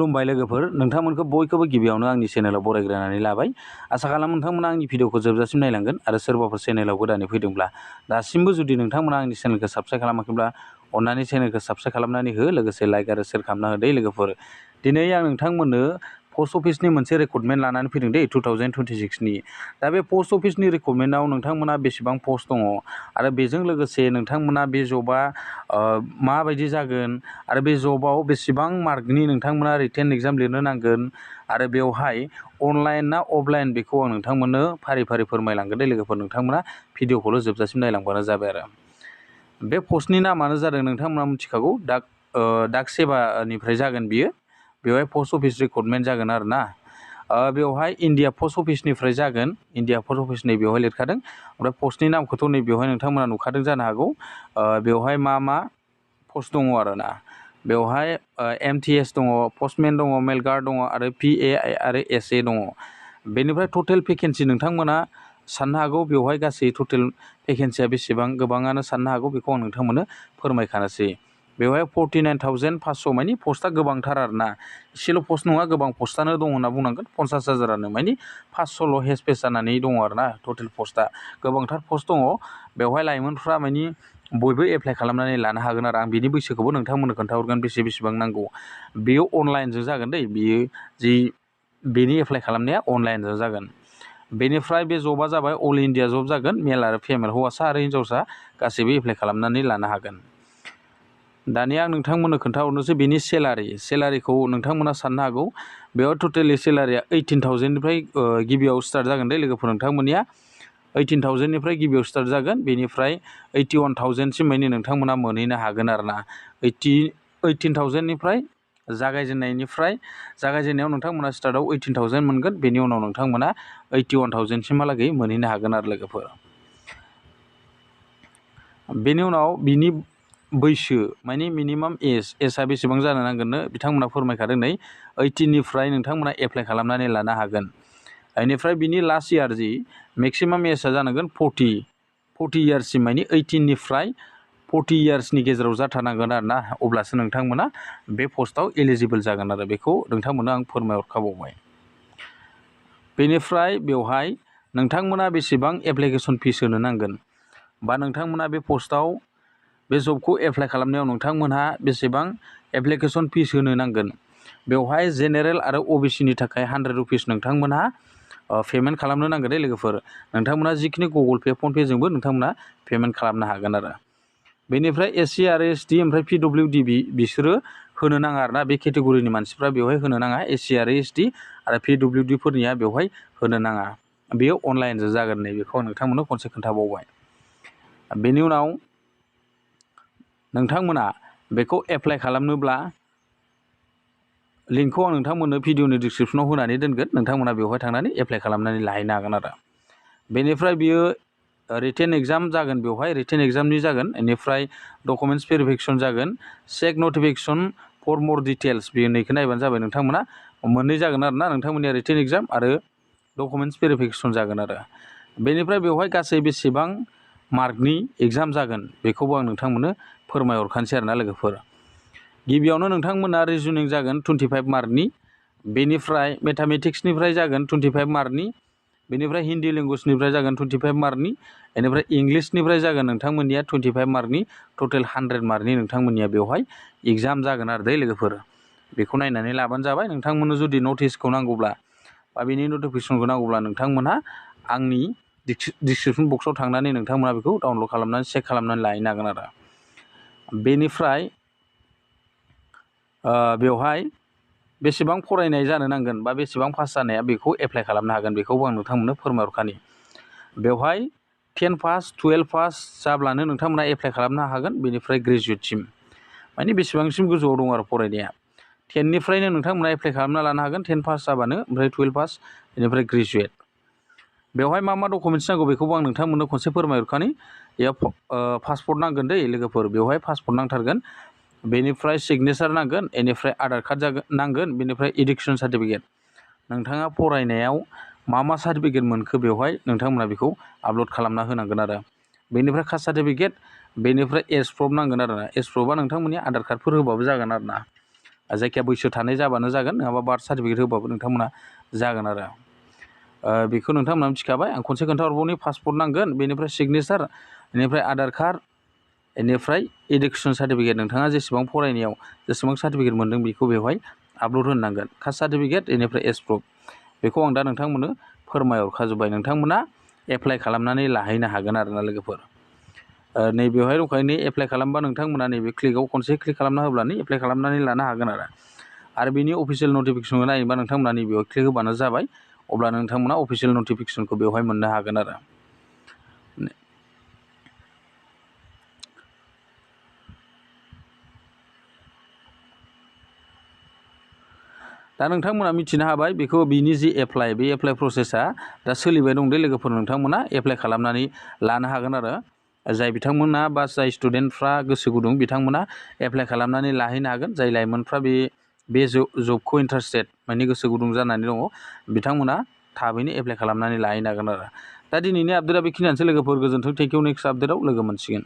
खुलुमबाय लोगोफोर, नोंथांमोनखौ बयखौबो गिबियावनो आंनि चेनेलाव बरायग्रोनानै लाबाय। आसा खालामो नोंथांमोना आंनि भिडिअखौ जोबजासिम नायलांगोन आरो सोरबाफोर चेनेलाव गोदानै फैदोंब्ला दासिमबो जुदि नोंथांमोना आंनि चेनेलखौ साबस्क्राइब खालामाखैब्ला अन्नानै चेनेलखौ साबस्क्राइब खालामनानै हो, लोगोसे लाइक आरो शेयार खालामना हो दे लोगोफोर। दिनै आं नोंथांमोननो पस्ट अफिसनि मोनसे रिक्रुटमेन्ट लानानै फैदों दे 2026नि। दा बे पस्ट अफिसनि रिक्रुटमेन्टआव नोंथांमोना बेसेबां पस्ट दङ आरो बेजों लोगोसे नोंथांमोना बे जबा माबायदि जागोन आरो बे जबाव बेसेबां मार्कनि नोंथांमोना रिटेन एग्जाम लिरनो नांगोन आरो बेवहाय अनलाइन ना अफलाइन बेखौ आं नोंथांमोननो फारि फारि फोरमायलांगोन दे लोगोफोर। नोंथांमोना भिडिअखौल' जोबजासिम नायलांबानो जाबाय आरो। बे पस्टनि नामानो जादों नोंथांमोना मिथिखागौ डाक सेभानिफ्राय जागोन बियो। बेवहाय पस्ट अफिस रिक्रुटमेन्ट जागोन आरो ना। बेवहाय इन्डिया पस्ट अफिसनिफ्राय जागोन। इन्डिया पस्ट अफिस नै बेवहाय लिरखादों। ओमफ्राय पस्टनि नामखौथ' नै बेवहाय नोंथांमोना नुखादों जानो हागौ। बेवहाय मा पस्ट दङ आरो ना। बेवहाय MTS दङ, पस्टमेन दङ, मेल गार्ड दङ आरो PA आरो SA दङ। बेनिफ्राय टटेल भेकेन्सि नोंथांमोना साननो हागौ बेवहाय गासै टटेल भेकेन्सिया बेसेबां, गोबाङानो साननो हागौ। बेखौ आं नोंथांमोननो फोरमायखानोसै। बेवहाय 49,500 मानि पस्टआ गोबांथार आरो ना। एसेल' पस्ट नङा, गोबां पस्टआनो दं होनना बुंनांगोन। 50,000आनो मानि 500ल' हेसपेस जानानै दङ आरो ना। टटेल पस्टआ गोबांथार पस्ट दङ। बेवहाय लाइमोनफ्रा मानि बयबो एप्लाइ खालामनानै लानो हागोन आरो। आं बिनि बैसोखौबो नोंथांमोननो खोन्थाहरगोन बेसेबां नांगौ। बेयो अनलाइनजों जागोन दै। बेनि एप्लाइ खालामनाया अनलाइनजों जागोन। बेनिफ्राय बे जबा जाबाय अल इन्डिया जब जागोन। मेल आरो फिमेल, हौवासा आरो हिन्जावसा गासैबो एप्लाइ खालामनानै लानो हागोन। दानिया आं नोंथांमोननो खोन्थाहरनोसै बेनि सेलारिखौ नोंथांमोना साननो हागौ। बेयाव टटेलि सेलारिया 18,000निफ्राय गिबियाव स्टार्ट जागोन दे लोगोफोर। नोंथांमोननिया 18,000निफ्राय गिबियाव स्टार्ट जागोन। बेनिफ्राय 81,000सिम मानि नोंथांमोना मोनहैनो हागोन आरो ना। 18,000निफ्राय जागायजेननायाव नोंथांमोना स्टार्टआव 18,000 मोनगोन। बेनि उनाव नोंथांमोना 81,000सिमहालागै मोनहैनो हागोन आरो लोगोफोर। बेनि उनाव बिनि बैसो मानि मिनिमाम एजआ बेसेबां जानो नांगोननो बिथांमोना फोरमायखादों नै 18निफ्राय नोंथांमोना एप्लाइ खालामनानै लानो हागोन। बेनिफ्राय बिनि लास्ट इयार जि मेक्सिमाम एजआ जानांगोन 40 इयार्ससिम, मानि 18निफ्राय 40 इयार्सनि गेजेराव जाथारनांगोन आरो ना। अब्लासो नोंथांमोना बे पस्टआव एलिजिबोल जागोन आरो। बेखौ नोंथांमोननो आं फोरमायहरखाबावबाय। बेनिफ्राय बेवहाय नोंथांमोना बेसेबां एप्लिकेसन फिस होनो नांगोन बा नोंथांमोना बे पस्टआव बे जबखौ एप्लाइ खालामनायाव नोंथांमोनहा बेसेबां एप्लिकेसन फिस होनो नांगोन। बेवहाय जेनेरेल आरो OBCनि थाखाय 100 रुपिस नोंथांमोनहा पेमेन्ट खालामनो नांगोन दे लोगोफोर। नोंथांमोना जिखिनि गुगल पे, फन पेजोंबो नोंथांमोना पेमेन्ट खालामनो हागोन आरो। बेनिफ्राय SC आरो ST ओमफ्राय PWD बिसोरो होनो नाङा आरो ना। बे केटेगरिनि मानसिफ्रा बेवहाय होनो नाङा। SC आरो ST आरो PWD फोरनिया बेवहाय होनो नाङा। बेयो अनलाइनजों जागोन नै बेखौ आं नोंथांमोननो खनसे खोन्थाबावबाय। बेनि उनाव नोंथांमोना बेखौ एप्लाइ खालामनोब्ला लिंकखौ आं नोंथांमोननो भिडिअनि डिसक्रिपसनाव होनानै दोनगोन। नोंथांमोना बेवहाय थांनानै एप्लाइ खालामनानै लाहैनो हागोन आरो। बेनिफ्राय बियो रिटेन एग्जाम जागोन। बेवहाय रिटेन एग्जामनि जागोन। बेनिफ्राय डकुमेन्टस भेरिफिकेसन जागोन। चेक नटिफिकेसन फर मर डिटेल्स, बेयो नैखौ नायबानो जाबाय। नोंथांमोना मोननै जागोन आरो ना। नोंथांमोननिया रिटेन एग्जाम आरो डकुमेन्टस भेरिफिकेसन जागोन आरो। बेनिफ्राय बेवहाय गासै बेसेबां मार्कनि एग्जाम जागोन बेखौबो आं नोंथांमोननो फोरमायहरखानोसै आरो ना लोगोफोर। गिबियावनो नोंथांमोना रिजनिं जागोन 25 मार्कनि। बेनिफ्राय मेथामेटिक्सनिफ्राय जागोन 25 मार्कनि। बेनिफ्राय हिन्दी लेंगुवेजनिफ्राय जागोन 25 मार्कनि। बेनिफ्राय इंलिसनिफ्राय जागोन नोंथांमोननिया 25 मार्कनि। टटेल 100 मार्कनि नोंथांमोननिया बेवहाय एग्जाम जागोन आरो दे लोगोफोर। बेखौ नायनानै लाबानो जाबाय। नोंथांमोननो जुदि नटिसखौ नांगौब्ला बा बिनि नटिफिकेसनखौ नांगौब्ला नोंथांमोनहा आंनि डिसक्रिपसन बक्सआव थांनानै नोंथांमोना बेखौ डाउनलड खालामनानै चेक खालामनानै लाहैनो हागोन आरो। बेनिफ्राय बेवहाय बेसेबां फरायनाय जानो नांगोन बा बेसेबां पास जानाया बेखौ एप्लाइ खालामनो हागोन बेखौबो आं नोंथांमोननो फोरमायहरखानि। बेवहाय 10 पास 12 पास जाब्लानो नोंथांमोना एप्लाइ खालामनो हागोन। बेनिफ्राय ग्रेजुवेटसिम मानि बेसेबांसिम गोजौआव दं आरो फरायनाया। 10निफ्रायनो नोंथांमोना एप्लाइ खालामना लानो हागोन। 10 पास जाबानो, ओमफ्राय 12 पास, बेनिफ्राय ग्रेजुवेट। बेवहाय मा डकुमेन्ट्स नांगौ बेखौबो आं नोंथांमोननो खनसे फोरमायहरखानि। बेयाव पासपर्ट नांगोन दै लोगोफोर। बेवहाय पासपर्ट नांथारगोन। बेनिफ्राय सिगनेचार नांगोन। बेनिफ्राय आधार कार्ड नांगोन। बेनिफ्राय इडुकेसन सार्टिफिकेट, नोंथाङा फरायनायाव मा सार्टिफिकेट मोनखो बेवहाय नोंथांमोना बेखौ आपल'ड खालामना होनांगोन आरो। बेनिफ्राय कास्ट सार्टिफिकेट, बेनिफ्राय एज प्रुफ नांगोन आरो ना। एज प्रुफआ नोंथांमोननि आधार कार्डफोर होबाबो जागोन आरो ना। जायखिया बैसो थानाय जाबानो जागोन, नङाबा बार्थ सार्टिफिकेट होबाबो नोंथांमोना जागोन आरो। बेखौ नोंथांमोना मिथिखाबाय। आं खनसे खोन्थाहरबावनि पासपर्ट नांगोन, बेनिफ्राय सिगनेचार, बेनिफ्राय आधार कार्ड, बेनिफ्राय इडुकेसन सार्टिफिकेट, नोंथाङा जेसेबां फरायनायाव जेसेबां सार्टिफिकेट मोनदों बेखौ बेवहाय आपल'ड होनांगोन। कास्ट सार्टिफिकेट, बेनिफ्राय एज प्रुफ, बेखौ आं दा नोंथांमोननो फोरमायहरखाजोब्बाय। नोंथांमोना एप्लाइ खालामनानै लाहैनो हागोन आरोना लोगोफोर। नैबेवहाय दंखायो, एप्लाइ खालामबा नोंथांमोना नैबे क्लिकआव खनसे क्लिक खालामना होब्लानो एप्लाइ खालामनानै लानो हागोन आरो बेनि अफिसियेल नटिफिकेसनखौ नायोबा नोंथांमोना नैबेयाव क्लिक होबानो जाबाय। अब्ला नोंथांमोना अफिसियेल नटिफिकेसनखौ बेवहाय मोननो हागोन आरो। दा नोंथांमोना मिथिनो हाबाय बेखौ, बिनि जि एप्लाइ, बे एप्लाइ प्रसेसा दा सोलिबाय दं दे लोगोफोर। नोंथांमोना एप्लाइ खालामनानै लानो हागोन आरो। जाय बिथांमोना बा जाय स्टुडेन्टफ्रा गोसो गुदुं बिथांमोना एप्लाइ खालामनानै लाहैनो हागोन। जाय लाइमोनफ्रा बे जबखौ इन्टारेस्टेड, माने गोसो गुदुं जानानै दङ, बिथांमोना थाबैनो एप्लाइ खालामनानै लाहैनो हागोन आरो। दा दिनैनि आपडेटआ बेखिनियानोसै लोगोफोर। गोजोन्थों, थेंक इउ। नेक्स्ट आपडेटआव लोगो मोनसिगोन।